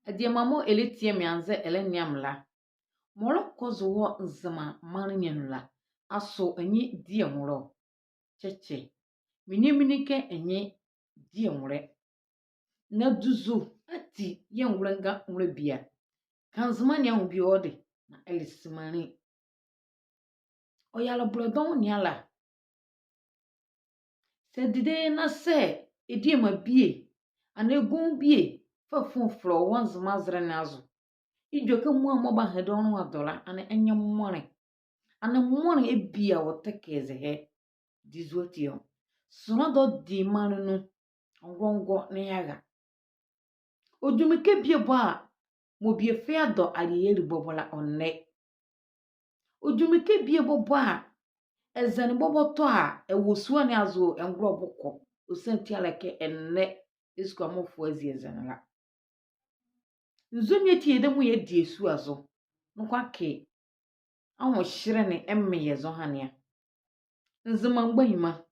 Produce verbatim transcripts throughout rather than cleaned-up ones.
Adiema mɔɔ ɛlɛtie me anzɛɛ ɛlɛnea me la, mɔɔ ɛlɛkɔ zo wɔ Nzema maanle ne anu la, asoo ɛ nye die nwolɛ ɔ? Kyɛkyɛ. Mendie menli kɛ ɛ nye die nwolɛ. Na duzu ati yɛɛ nwolɛ nga nwolɛ bie a. Ka Nzema ne anwo bie ɔwɔ ɛde, na ɛle simanli. Ɔyɛ alɔbɔlɛ dɔɔnwo ne ala. Saa dide na saa ɛ diema bie, anee ɛ gɔnwo bie, fa fon fɛlɛ wɔ Nzema azɛlɛ ne azo, edwɛkɛ muala mɔɔ ɛbaha ɛdawɔ nloa dɔ la, ɛnee ɛnyɛ mɔɔnle. Ɛnee mɔɔnle ɛbie a wɔtɛkɛ zɛhae. Duzu ati ɔ. Sonla dɔɔnwo di maanle nu, ɔngoangɔ ne ara. Ɔdwu mekɛ bie bɔ a, mɔɔ bie fɛlɛ adɔ aleɛ yɛɛ ɛli bɔbɔ la, ɔnlɛ. Ɔdwu mekɛ bie bɔbɔ a, ɛzɛne bɔbɔ tɔ a, ɛwɔ sua ne azo ɛ ngolɔbo kɔ. Ɔsiane ti a le kɛ ɛnɛ, ɛ sukuamɔfoɔ azie ɛzɛne la. Nzɔne ati yɛdayɛ mɔɔ yɛdie sua zo? Noko akee anwohyelɛ ne ɛme yɛ zɔhane a. Nzema mgbanyima,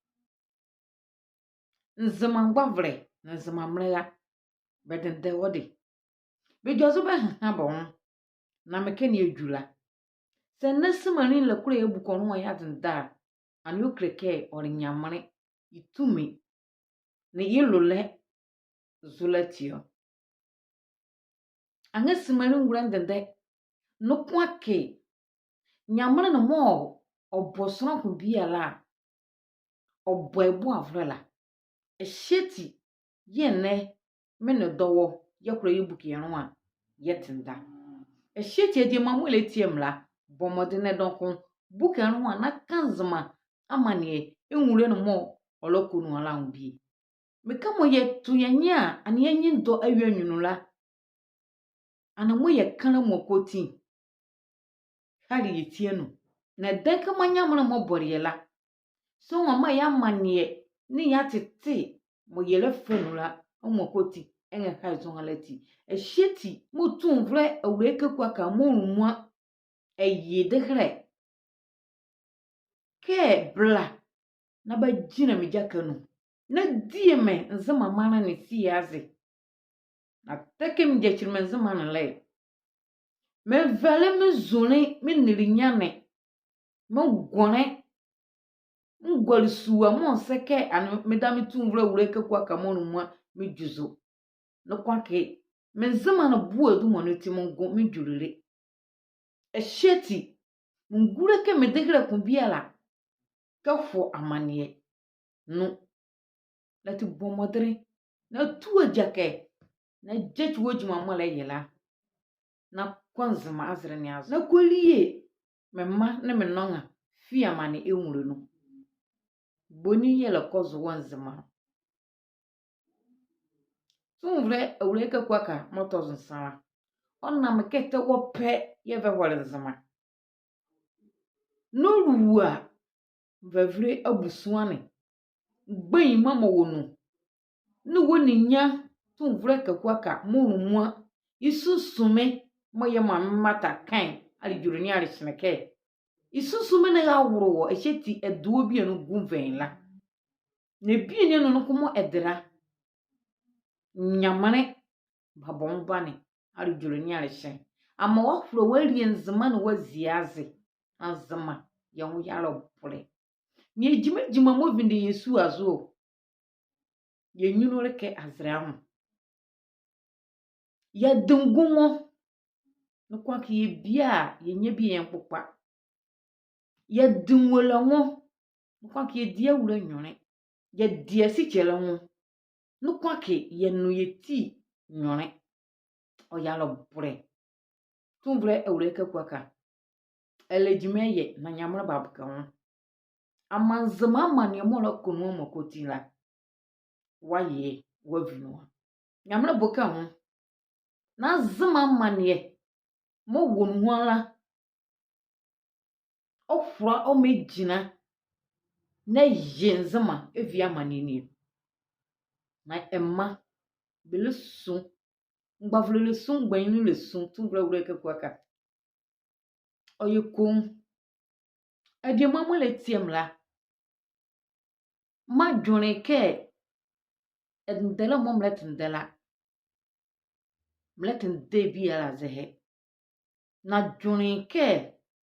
Nzema mgbavolɛ, na Nzema mraalɛ, bɛdendɛ wɔ ɛde. Bɛdwazo bɛhaha bɛ nwo. Na mekɛ ne adwu la, saa ɛnɛ simanli ne la kola yɛbuke ɔ nloa yɛadendɛ a, ɛnee ɔkile kɛ ɔle Nyamenle ye tumi nee ye lolɛ zolɛ ati ɔ. Anrɛɛ simanli nwolɛ ndendɛ. Noko akee Nyamenle ne mɔɔ ɔbɔ sonla ko biala a, ɔbɔ ɛ boavolɛ la. Ɛhye ati yɛɛ ɛnɛ me nee dɔ wɔ, yɛkola yɛbuke yɛ nloa yɛdendɛ. Ɛhye ati adiema mɔɔ ɛlɛtie me la, bɔ mɔdenle dɔɔnwo ko, buke ɛ nloa na ka Nzema amaneɛ, ɛ nwolɛ ne mɔɔ ɔlɛkɔ nu la anwo bie. Mekɛ mɔɔ yɛto yɛ nye a, ɛnee yɛ nye dɔ awie nyunlu la, ɛnee mɔɔ yɛka la mɔɔ kɔti ɛhale yɛ ti anu. Na ɛdɛŋkɛ mɔɔ Nyamenle mɔɔ bɔle yɛ la, sɔnwo ɔmaa yɛ amaneɛ nee yɛ atete mɔɔ yɛlɛfa nu la, mɔɔ kɔti ɛnrɛha zɔhane la ati. Ɛhye ati mɔɔ tumivolɛ Awulae Kaku Aka mɔɔ lumua ɛye dehelɛ kɛ bɛla na bagyinla me gyakɛ anu na die me Nzema maanle ne sie aze. Na tɛ kɛ megyakyile me Nzema ne la ɛ, mevɛle me zunli, me nilinyane, me gɔnle, mengɔle sua mɔɔ nzɛ kɛ ɛnee meda me tumivolɛ Awulae Kaku Aka mɔɔ lumua medwu zo. Noko akee me Nzema ne boɛ duma ne ti mengo medwulile. Ɛhye ati mengule kɛ me dehelɛ ko biala kɛfo amaneɛ nu. Na ati bɔ mɔdenle na tu agyakɛ na gyakyi wɔ gyima mɔɔ ɛlɛyɛ la, na kɔ Nzema azɛlɛ ne azo na kɔlie me mra nee me nɔnga fi amaneɛ ɛ nwolɛ nu. Boni yɛlɛkɔ zo wɔ Nzema? Tumivolɛ Awulae Kaku Aka mɔɔ tɔ zo nsa la, ɔnam kɛ tɛ wɔ pɛ yɛɛ ɛvɛwɔle Nzema. Na ɔlua Mvavile abusua ne mgbanyima mɔɔ wɔ nu, nee wɔ ninyɛne Tumivolɛ Kaku Aka mɔɔ lumua, ye sunsume mɔɔ yɛ mɔɔ mema ta kan, alidwolɛ nee alehyenlɛ kɛ ye sunsume ne ɛwolo wɔ, ɛhye ati ɛdoa bie ne gu nvɛi la. Na bie ne anu noko mɔɔ ɛde la, Nyamenle babɔ nwo bane, alidwolɛ nee alehyenlɛ. Amaa wɔahola wɔalie Nzema ne wɔazie aze, na Nzema yɛ nwo yɛ alɔbɔlɛ. Nea gyima gyima mɔɔ vinde yɛ sua zo ɔ, yɛ nyunlu le kɛ azɛlɛ anwo. Yɛde ngu nwo, noko akee yɛ bie a yɛnyia bie yɛmkpokpa. Yɛde nwolɛ nwo, noko akee yɛdi awula nyonle. Yɛde asikyilɛ nwo, noko akee yɛnle yɛ ti nyonle. Ɔyɛ alɔbɔlɛ. Tumivolɛ Awulae Kaku Aka, ɛlɛ gyima ɛyɛ na Nyamenle baboka nwo. Amaa Nzema amaneɛ mɔɔ ɛlɛkɔ nu mɔɔ kɔti la, wɔayɛ wɔavi nu a. Nyamenle boka nwo na Nzema amaneɛ mɔɔ wɔ nuhua la, ɔhola ɔmaa ɛgyinla na ɛye Nzema ɛvi amaneɛ ne anu. Na ɛmma bɛlɛsu, mgbavolɛ lɛsu, mgbanyinli lɛsu, Tumivolɛ Awulae Kaku Aka. Ɔyɛ koonwu. Adiema mɔɔ ɛlɛtie me la, medwenle kɛ ɛdendɛlɛ mɔɔ melɛtendɛ la, melɛtendɛ biala zɛhae. Na dwenle kɛ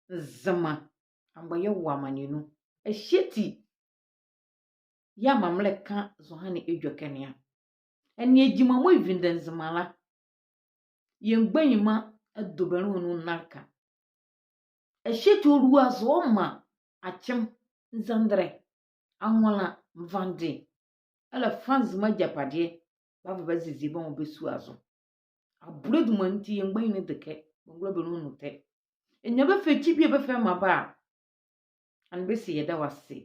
Nzema, amgba yɛwɔ amaneɛ nu. Ɛhye ati yɛɛ maa melɛka zɔhane edwɛkɛ ne a. Ɛnea gyima mɔɔ ɛvinde Nzema la, yɛ mgbanyima ɛdo bɛ nloa nu nrɛleka. Ɛhye ati ɔlua zo ɔmaa Akyem, Nzandelɛ, Anwonla, Nvande, ɛlɛfa Nzema agyapadeɛ bɛava bɛaziezie bɛ nwo bɛ sua zo. Abolɛ duma nti yɛ mgbanyinli dekɛ, bɛngola bɛ nloa nu tɛ. Ɛnyia bɛfa ekyi bie bɛfa bɛmaa bɛ a, ɛnee bɛse yɛda wɔ ase.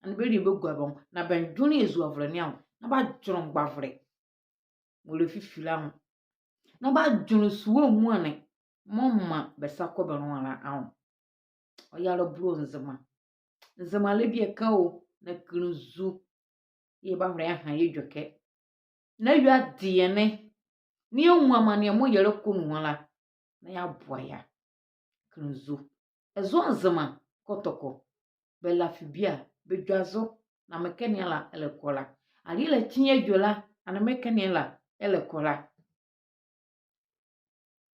Ɛnee bɛlie bɛgua bɛ nwo, na bɛndwenle azuavolɛ ne anwo, na bɛadwenle mgbavolɛ mɔɔ ɛlɛfifi la anwo, na bɛadwenle sua amuala ne mɔɔ maa bɛ sa kɔ bɛ nloa la anwo. Ɔyɛ alɔbɔlɛ Nzema. Nzema la bie ɛka o, na kenle zo yɛɛ yɛbahola yɛaha yɛ edwɛkɛ. Na awie adeɛ ne, na yɛanwu amaneɛ mɔɔ yɛlɛkɔ nuhua la, na yɛaboa yɛ a. Kenle zo. Ɛzo a Nzema Kɔtɔkɔ, bɛlafe bie a, bɛdwazo, na mekɛ ne ala ɛlɛkɔ la. Aleɛ la kye yɛdwo la, ɛnee mekɛ ne ala ɛlɛkɔ la.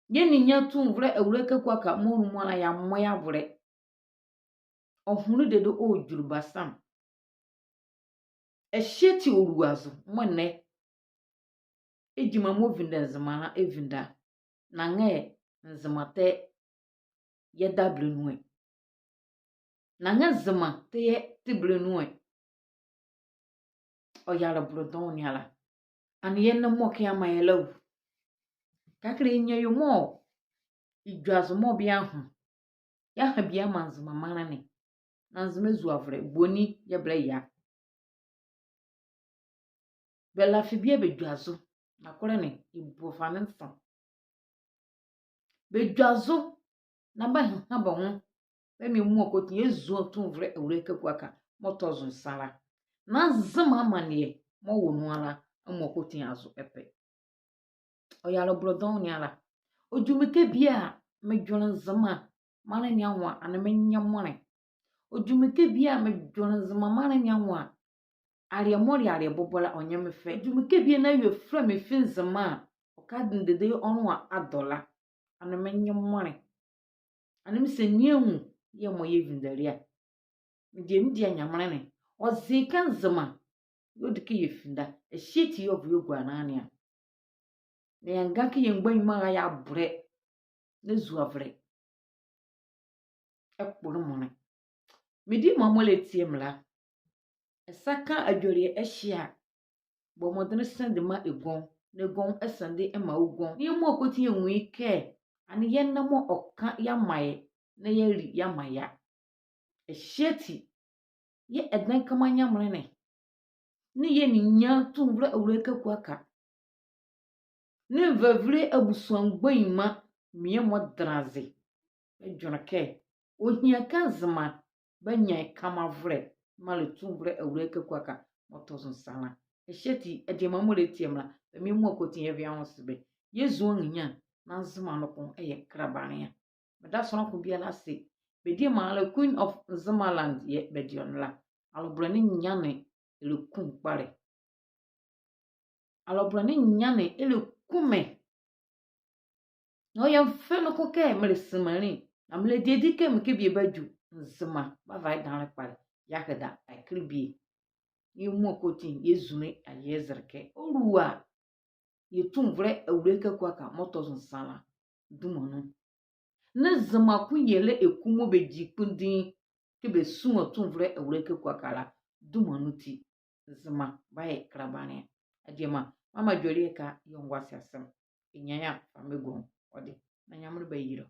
Yɛ ninyɛne tumivolɛ Awulae Kaku Aka mɔɔ nu mɔɔ la yɛamɔ yɛ avolɛ. Ɔhonle dedee ɔdwule Basam. Ɛhye ati ɔlua zo mɔɔ ɛnɛ gyima mɔɔ ɛvinde Nzema la ɛvinde a. Na ɛnga Nzema tɛ yɛ dabelɛ nu ɛ. Na ɛnga Nzema tɛ yɛ tebelɛ nu ɛ. Ɔyɛ alɔbɔlɛ dɔɔnwo ne ala. Ɛnee yɛ ɛnɛ mɔɔ ɔka yɛamaa yɛ la u. Kɛkala yɛnyia awie mɔɔ edwazo mɔɔ bɛahu. Yɛaha bie yɛamaa Nzema maanle ne. Na Nzema azuavolɛ, boni yɛɛ bɛlɛyɛ a. Bɛlafe bie a bɛdwazo, na kɔlɛ ne, yɛbu fa ne nsa. Bɛdwazo, na bɛheha bɛ nwo, bɛmaa yɛ muala kɔsɔɔti yɛzo a tumivolɛ Awulae Kaku Aka mɔɔ tɔ zo nsa la. Na Nzema amaneɛ mɔɔ wɔ nu ala, amuala kɔsɔɔti azo ɛpɛ. Ɔyɛ alɔbɔlɛ dɔɔnwo ne ala. Ɔgyi mekɛ bie a medwenle Nzema maanle ne anwo a, ɛnee menyɛ mɔlɛ. Ɔgyi mekɛ bie a medwenle Nzema maanle ne anwo a, aleɛ mɔɔ le aleɛ bɔbɔ la, ɔnyɛ me fɛ. Ɔgyi mekɛ bie na awie fɛlɛ me fi Nzema a, ɔka dendede ɔnloa adɔ la, ɛnee menyɛ mɔlɛ. Ɛnee mese nea anwu yɛɛ mɔɔ yɛvinde aleɛ a. Medeɛ medeɛ Nyamenle ne, ɔze kɛ Nzema yɛɛ ɔdi kɛ yɛfinde a, ɛhye ati yɛɛ ɔva yɛgua nane a. Na yɛanga kɛ yɛ mgbanyima ɛra yɛabolɛ, na azuavolɛ ɛkpole mɔlɛ. Me diema mɔɔ ɛlɛtie me la, ɛ sa ka adwelie ɛhye a, bɔ mɔdenle send maa ɛ gɔnwo, na ɛ gɔnwo ɛsend ɛmaa ɔ gɔnwo. Na yɛ muala kɔsɔɔti yɛnwu ye kɛ, ɛnee yɛ ɛnɛ mɔɔ ɔka yɛamaa yɛ, na yɛali yɛamaa yɛ a. Ɛhye ati yɛɛ ɛdɛnka maa Nyamenle ne, nee yɛ ninyɛne tumivolɛ Awulae Kaku Aka, nee Nvavile abusua mgbanyima bie mɔɔ dɛnlanle aze, bɛdwenle kɛ ɔhia kɛ Nzema banyia ɛ kamavolɛ maa le tumivolɛ Awulae Kaku Aka mɔɔ tɔ zo nsa la. Ɛhye ati, ɛ diema mɔɔ ɛlɛtie me la, bɛmaa yɛ muala kɔsɔɔti yɛva yɛ anwo ɛse bɛ. Yɛzo anrenya, na Nzema noko ɛyɛ kalabanlea. Meda sonla ko biala ase. Bɛ diema la, Queen of Nzemaland yɛɛ bɛde ɔ ne la. Alɔbɔlɛ nee nyane ɛlɛku me kpalɛ. Alɔbɔlɛ nee nyane ɛlɛku me. Na ɔyɛ me fɛ noko kɛ melɛ Nzemanli, na melɛdie adi kɛ mekɛ bie badwu, Nzema bava yɛdanlɛ kpalɛ. Yɛahɛda ɛkɛ bie. Yɛ muala kɔsɔɔti yɛzunle a, yɛzɛlɛ kɛ ɔlua yɛ tumivolɛ Awulae Kaku Aka mɔɔ tɔ zo nsa la duma nu. Na Nzema koyɛlɛ eku mɔɔ bɛgyi kpundii kɛ bɛsua tumivolɛ Awulae Kaku Aka la duma nu ti, Nzema bayɛ kalabanlea. Adiema, meamaa adwelie ɛhye a yɛ nwo ase asɛm. Ɛnyia ye a, fa mɛ gɔnwo ɔde. Na Nyamenle bayila ɔ.